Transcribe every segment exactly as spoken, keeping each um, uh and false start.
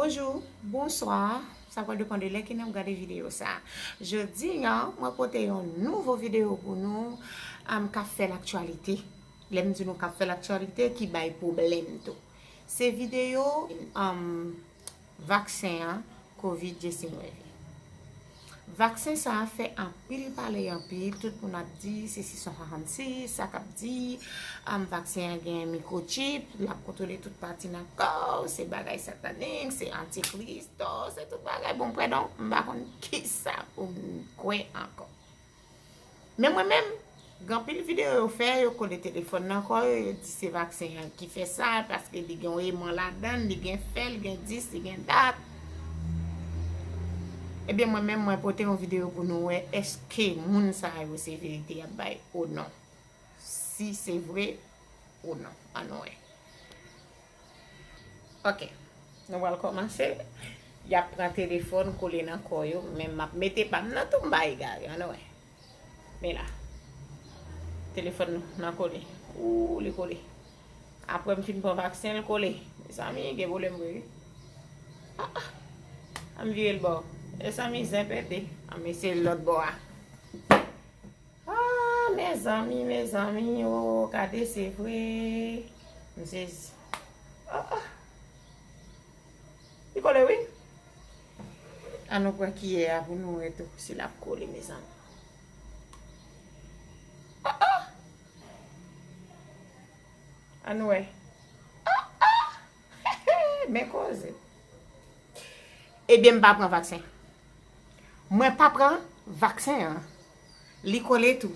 Bonjou, bonswa, sa pral depann de lè ke n ap gade videyo sa. Jodi a, mwen pote yon nouvo videyo pou nou, um, k ap fè laktyalite. Lè m di nou k ap fè laktyalite, ki bay pwoblèm tou. Se videyo, um, vaksen an, kovid diznèf. Vaksen sa a fè anpil pale, anpil, tout moun ap di se sis san swasannsis, sa k ap di, um, vaksen an gen mikwochip, l ap kontwole tout pati nan kò w, se bagay satanik, se antikris, to, se tout bagay. Bon, prè donk, m pa konn kisa pou m kwè ankò. Men mwen menm, gen anpil videyo yo fè, yo kole telefòn nan kò yo, yo di se vaksen an ki fè sa, paske li gen yon eman ladan l, li gen fè, li gen dis, li gen dat. Ebyen, mwen menm, mwen pote yon videyo pou nou wè èske moun sa yo se verite y ap bay ou non. Si se vre ou non. Ann wè. Ok. Nou pral kòmanse. Y ap pran telefòn, kole nan kò yo, men m ap mete pa m nan tou, m pa egare, ann wè. Men la. Telefòn nan kole. Ou, li kole. Apre m fin pran vaksen, l kole. Mezanmi, gen pwoblèm vre wi. Ah, ah. An m vire l bò. Mezanmi, zen pete. An m eseye l lòt bò a. Ah, mezanmi, mezanmi, oh, gade, se vre. M sezi. Ah, ah. Li kole, wi. Ann nou pran kiyè a pou nou wè tou si l ap kole, mezanmi. Ah, ah. Ann nou wè. Ah, ah. Men koze. Ebyen, m pa pran vaksen. Mwen pa pran vaksen an. Li kole tou.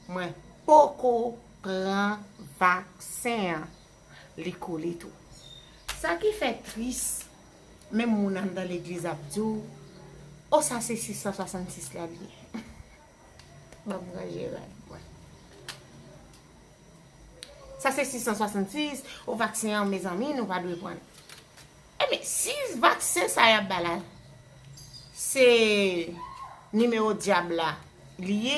Mwen poko pran vaksen an. Li kole tou. Sa ki fè tris, menm moun anndan legliz ap di w, o, sa se sis san swasannsis la li ye. Ban m ranje rad mwen. Sa se sis san swasannsis, o, vaksen an, mezanmi, nou pa dwe pran l. Ebyen, si vaksen sa y ap bay la, se nimewo dyab la li ye,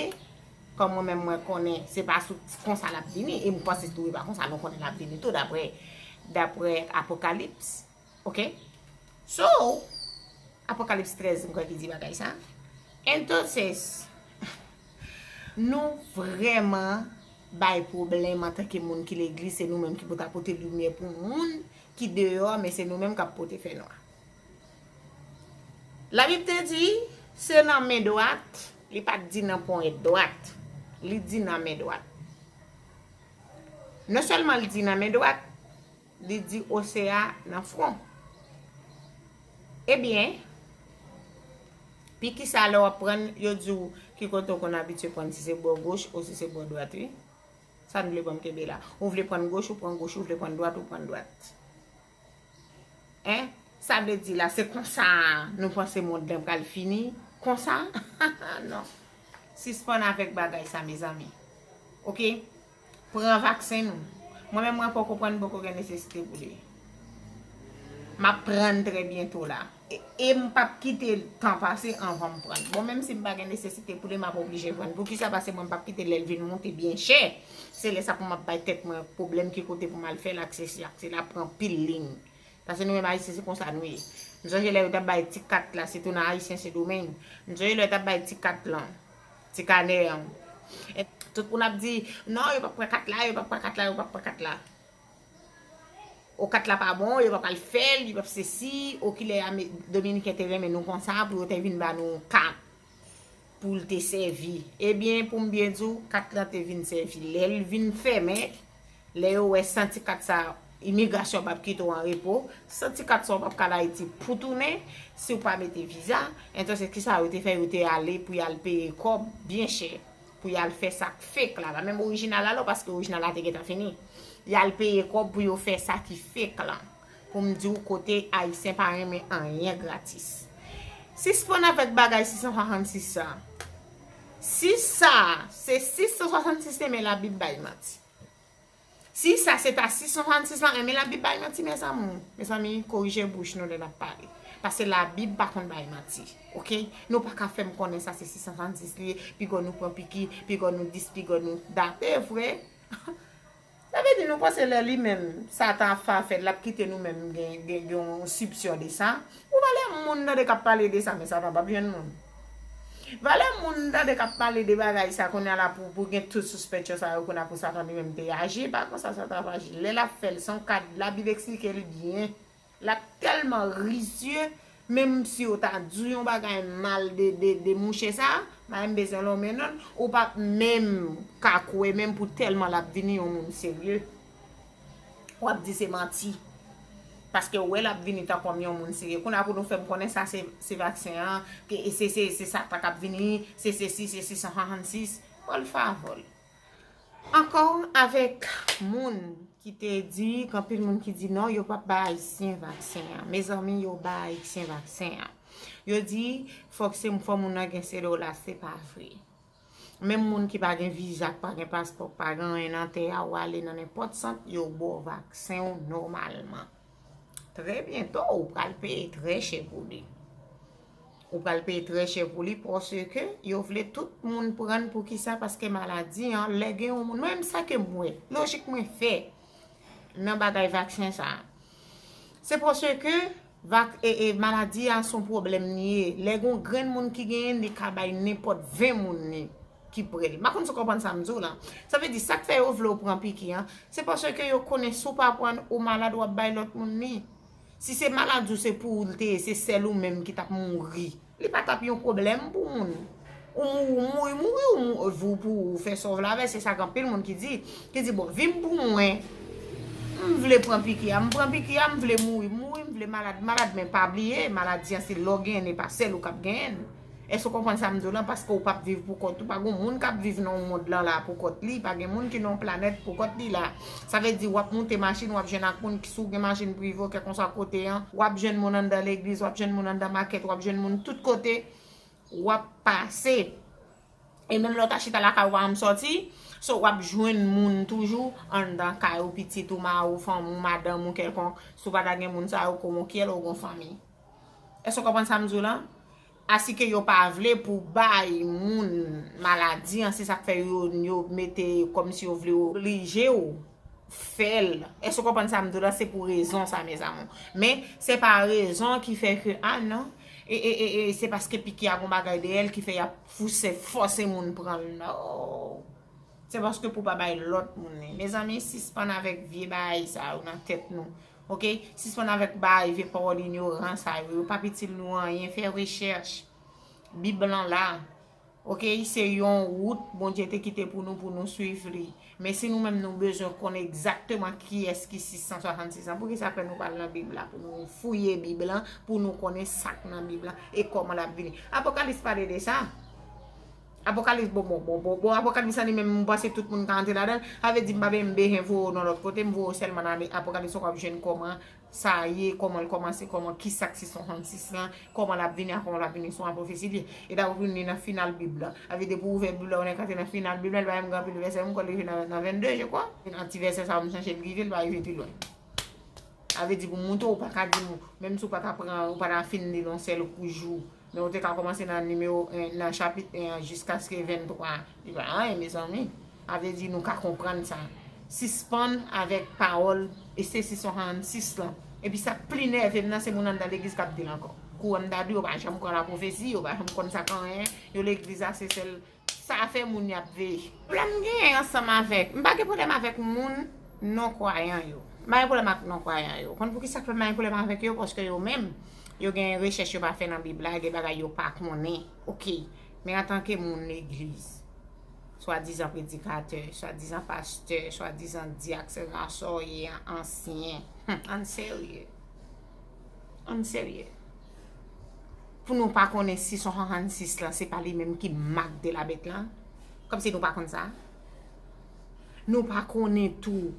kòm mwen menm mwen konnen, se pa sou konsa l ap vini, e m panse tou e pa konsa nou konnen l ap vini tou, daprè, daprè Apokalips. Ok? So, Apokalips trèz, m kwè ki di bagay sa. Entonces, nou vrèman bay pwoblèm antanke moun ki legliz, se nou menm ki pou ta pote limyè pou moun ki deyò, men se nou menm k ap pote fènwa. Labib te di, se nan men dwat, li pa t di nan ponyèt dwat, li di nan men dwat. Non sèlman li di nan men dwat, li di osea nan fwon. Ebyen, pikisa lè w ap pran, yo di w ki kote w konn abitye pran, si se bò goch ou si se bò dwat, wi. Sa n vle ban m kenbe la. Ou vle pran goch, ou pran goch, ou vle pran dwat, ou pran dwat. Hein? Sa vle di la, se konsa nou panse mond lan pral fini? Konsa? Non. Sispann avèk bagay sa, mezanmi. Ok? Pran vaksen nou. Mwen menm, mwen poko pran, m poko gen nesesite pou li. M ap pran trè byento la. E, e m p ap kite tan pase anvan m pran. Bon, menm si m pa gen nesesite pou li, m ap oblije pran. Poukisa? Paske mwen m p ap kite lè l vin monte byen chè. Se lè sa pou m ap bay tèt mwen pwoblèm ki kote pou m al fè l ak sesi ak sela, pran pil liy. Paske nou menm Ayisyen, se konsa nou ye. M sonje lè yo t ap bay ti kat la, sitou nan Ayisyen Sendomeng. M sonje lè yo t ap bay ti kat lan, ti kanè an. E tout moun ap di, non, yo p ap pran kat la, yo p ap pran kat la, yo p ap pran kat la. O, kat la pa bon, yo p ap al fè l, yo p ap sesi, o, kilè Ame-, Dominiken te renmen nou konsa pou yo te vin ba nou kat pou l te sèvi. Ebyen, pou m byen di w, kat lan te vin sèvi. Lè l vin fèmen, lè yo wè san ti kat sa, imigrasyon p ap kite w an repo, san ti kat sa w p ap ka al Ayiti pou tounen, si w pa mete viza. Entonse, kisa yo te fè? Yo te ale pou y al peye kòb byen chè, pou y al fè sa k fake la. Pa menm orijinal la non, paske orijinal la te gentan fini. Y al peye kòb pou yo fè sa ki fake lan. Pou m di w kote Ayisyen pa renmen anyen gratis. Sispann avèk bagay sis san swasannsis sa. Si sa, se sis san swasannsis, men Labib bay manti. Si sa se ta sis san swasannsis lan, men Labib bay manti, mezanmi. Mezanmi, korije bouch nou lè n ap pale. Paske Labib pa konn bay manti. Ok? Nou pa ka fè m konnen sa se sis san swasannsis li ye, piga nou pran piki, piga nou dis, piga nou dat. E vre. Sa vle Nou panse lè li menm, Satan ap fè afè l, l ap kite nou menm gen, gen, gen yon sipsyon de sa? Ou valè moun tande k ap pale de sa, men Satan p ap jwenn moun. Valè moun tande k ap pale de bagay sa kounye a la pou, pou gen tout sispèksyon sa yo kounye a pou Satan li menm te aji, pa konsa Satan ap aji. Lè l ap fè l, se yon kad, Labib eksplike l byen. L ap tèlman rizye, menm si yo ta di yon bagay mal de, de, de mouche sa, m pa menm bezwen lonmen non l, ou p ap menm ka kwè menm pou tèlman l ap vini yon moun serye. W ap di se manti. Paske w wè l ap vini tankou yon moun serye. Kounye a pou nou fè m konnen sa se, se vaksen an, ke se, se, se Satan k ap vini, se sesi, se sis san swasannsis. Bon, l favò l. Ankò avèk moun ki te di, gen anpil moun ki di non, yo p ap bay Ayisyen vaksen an. Mezanmi, yo bay Ayisyen vaksen an. Yo di, fòk se, fò moun nan gen sero la, se pa vre. Menm moun ki pa gen viza, ki pa gen paspò, ki pa gen anyen nan tè a, ou ale nan nenpòt sant, yo ba w vaksen w nòmalman. Trè byento, ou pral peye trè chè pou li. Ou pral peye trè chè pou li, paske yo vle tout moun pran l. Poukisa? Paske maladi an, lè gen yon moun, mwen menm sa ke m wè, lojik mwen fè nan bagay vaksen sa a, se paske vak, e, e, maladi a se yon pwoblèm li ye. Lè gen yon grenn moun ki genyen l, li ka bay nenpòt ven moun li ki pre l. M pa konn si w konprann sa m di w lan. Sa vle di, sa k fè yo vle w pran piki an, se paske yo konnen si w pa pran l, ou malad, w ap bay lòt moun li. Si se maladi w se pou ou l te ye, se sèl ou menm ki t ap mouri, li pa t ap yon pwoblèm pou moun. Ou mouri, ou mouri, mouri, ou mou-, ou pou ou fè sa w vle avè, se sa gen anpil moun ki di, ki di, bon, vi m pou mwen, m vle pran piki a, m pran piki a, m vle mouri, m mouri, m vle malad, malad, men pa bliye, maladi an se lè w genyen l, e pa sèl ou k ap genyen l. Èske w konprann sa m di w lan? Paske w p ap viv pou kont ou. Pa gen moun k ap viv nan yon mond lan la pou kont li. Pa gen moun ki nan yon planèt pou kont li la. Sa vle di w ap moute machin, w ap jwenn ak moun ki, si w gen machin prive w, kèlkanswa kote an, w ap jwenn moun anndan legliz, w ap jwenn moun anndan makèt, w ap jwenn moun tout kote w ap pase. E menm lè w ta chita lakay ou pa janm sòti, so w ap jwenn moun toujou anndan kay ou, pitit ou, mari w, fanmi w, madanm ou kèlkonk. Si w pa ta gen moun sa yo, kòman w kwè w gen fanmi? Èske w konprann sa m di w lan? Asike yo pa vle pou bay moun maladi an, se sa k fè yo, yo mete kòmsi yo vle oblije w fè l. Èske w konprann sa m di w lan? Se pou rezon sa, mes amours. Men, se pa rezon ki fè ke, a non, e, e, e, e, se paske piki a gon bagay dèyè l ki fè y ap pouse, fòse moun pran l. No. Se paske pou pa bay lòt moun li. Mezanmi, sispann avèk vye bagay sa yo nan tèt nou. Oke? Sispann avèk bay vye pawòl inyoran sa yo. Yo p ap itil nou anyen. Fè rechèch. Bib lan la. Oke? Se yon wout Bondye te kite pou nou, pou nou swiv li. Men si nou menm nou bezwen konnen egzakteman kiyès ki sis san swasannsis an, poukisa fè nou pa al nan Bib la pou nou fouye Bib lan, pou nou konnen sa k nan Bib lan e kòman l ap vini? Apokalis pale de sa. Apokalis, bon, bon, bon, bon, bon, Apokalis an li menm, m panse tout moun ka antre ladan l. Sa vle di, m pa menm bezwen voye w nan lòt kote, m voye w sèlman nan Apokalis, w ap jwenn kòman sa ye, kòman l kòmanse, kòman, kisa k sis san swasannsis lan, kòman l ap vini a, kòman l ap vini, se yon pwofesi li ye. E dabò pou nou li nan final Bib la. Sa vle di, pou w ouvè Bib la, ou nèk antre nan final Bib la, li pa menm gen anpil vèsè, m kwè li rive nan, nan vennde, je kwa. Nan ti vèsè sa yo, m sonje l rive, li pa rive pi lwen. Sa vle di pou m montre w, ou pa ka di m, menm si w pa ta pran, ou pa ta fin li l yon sèl kou jou, men ou te ka kòmanse nan nimewo en, nan chapit en an jiskaske venntwa. Li pa anyen, mezanmi. Sa vle di nou ka konprann sa. Sispann avèk pawòl, e se sis san swasannsis lan. Epi sa k pli nève m nan, se moun anndan legliz k ap di l ankò. Kouwè m ta di, yo pa janm kwè nan pwofesi, yo pa janm konn sa k anyen, yo legliz la se sèl Sa fè moun y ap veye. Pwoblèm m genyen ansanm avèk, m pa gen pwoblèm avèk moun non kwayan yo. M pa gen pwoblèm ak non kwayan yo. Konn poukisa k fè m pa gen pwoblèm avèk yo? Paske yo menm, yo gen rechèch yo pa fè nan Bib la, gen bagay yo pa konnen. Oke. Men antanke moun legliz, swadizan predikatè, swadizan pastè, swadizan dyak, sèlman sa w ye an ansyen. Hum, ann serye. Ann serye. Pou nou pa konnen sis san swasannsis lan, se pa li menm ki mak de labèt lan? Kòmsi nou pa konn sa? Nou pa konnen tou,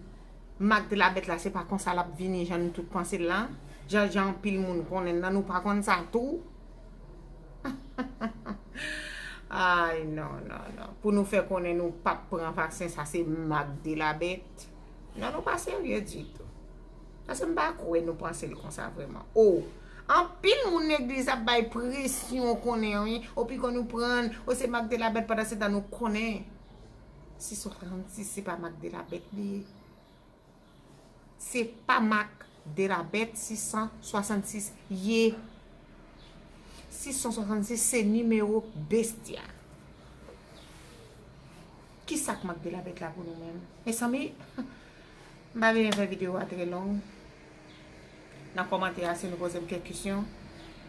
mak de labèt la, se pa konsa l ap vini, jan nou tout panse l lan? Jan, jan anpil moun konnen l lan, nou pa konn sa tou? Ay, non, non, non. Pou nou fè konnen nou p ap pran vaksen, sa se mak de labèt. Non, nou pa serye ditou. Paske m pa kwè nou panse l konsa vrèman. O, anpil moun legliz ap bay presyon konnen, wi. O, piga nou pran l, o, se mak de labèt, pandan se tan nou konnen sis san swasannsis se pa mak de labèt li ye. Se pa mak de la bèt sis san swasannsis ye. Sis san swasannsis se nimewo bestia. Kisa k mak de la bèt la pou nou menm? Mezanmi, m pa vle fè videyo a trè long. Nan kòmantè a, si nou poze m kèk kesyon,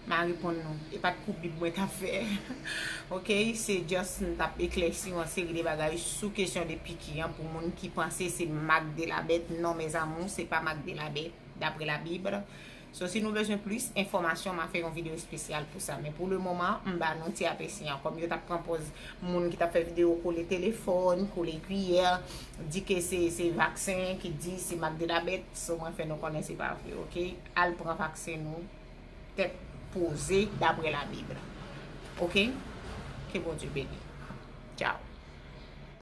m a reponn nou. E pa t kou Bib mwen t ap fè. Ok, se just m t ap eklèsi yon seri de bagay sou kesyon de piki an pou moun ki panse se mak de la bèt. Non, mes amours, se pa mak de la bèt, daprè la Bib. So, si nou bezwen plis enfòmasyon, m a fè yon videyo espesyal pou sa. Men pou le moman, m ba nou ti apèsi an. Kòm yo t ap pran pòz moun ki t ap fè videyo kole telefòn, kole kiyè, di ke se, se vaksen ki di se mak de la bèt. So, mwen fè nou konnen se pa vre, ok? Al pran vaksen nou, tèt poze, daprè la Bib. Ok? Ke Bondye beni. Tchao.